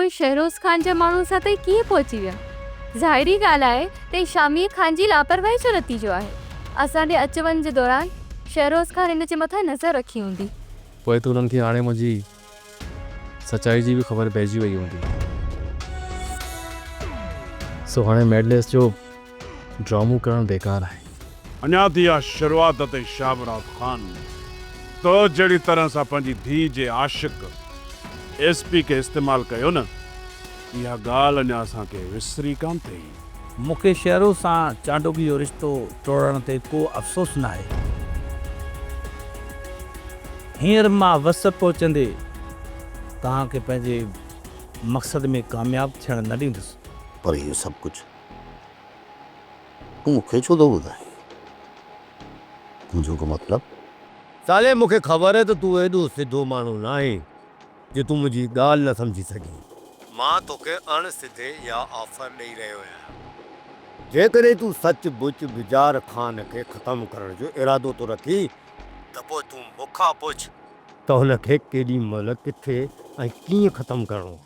پوء شهروز خان جا ماڻهو اسان تائين ڪيئن پهچي ويا؟ ظاهري ڳالهه آهي ته هي شاميء خان جي لاپرواهي جو نتيجو آهي. اسان ڏي اچ وڃ جي دوران شهروز خان هن جي مٿان نظر رکي هوندي. پوء ته انهن کي هاڻي منهنجي سچائي جي به خبر پئجي وئي هوندي. سو هاڻي ميڊليس جو ڊرامو ڪرڻ بيڪار آهي. اڃا ته اها شروعات اٿئي شاهمراد خان. تو جهڙي طرح سان پنهنجي ڌيء جي عاشق ايس پي کي استعمال ڪيو نه، اها ڳالهه اڃا اسان کي وسري ڪانه ٿئي. مون کي شهروز سان چانڊوڪي جو رشتو ٽوڙڻ تي ڪو افسوس ناهي. هينئر مان وس پهچندي توهان کي پنهنجي مقصد ۾ ڪامياب ٿيڻ نه ڏيندس. پر اهو سڀ ڪجهه تون مون کي ڇو ٿو ٻڌائين؟ تنهنجو ڪو مطلب؟ صالح مون کي خبر آهي ته تون ايڏو سڌو ماڻهو ناهين جو تون منهنجي ڳالهه نه سمجهي سگهين. مان توکي اڻ سڌي اها آفر ڏئي رهيو آهيان. جيڪڏهن تون سچ پچ بجار خان کي ختم ڪرڻ جو ارادو ٿو رکين ته پوء تون مون کان پڇ ته هن کي ڪيڏي مهل، ڪٿي ۽ ڪيئن ختم ڪرڻو آهي.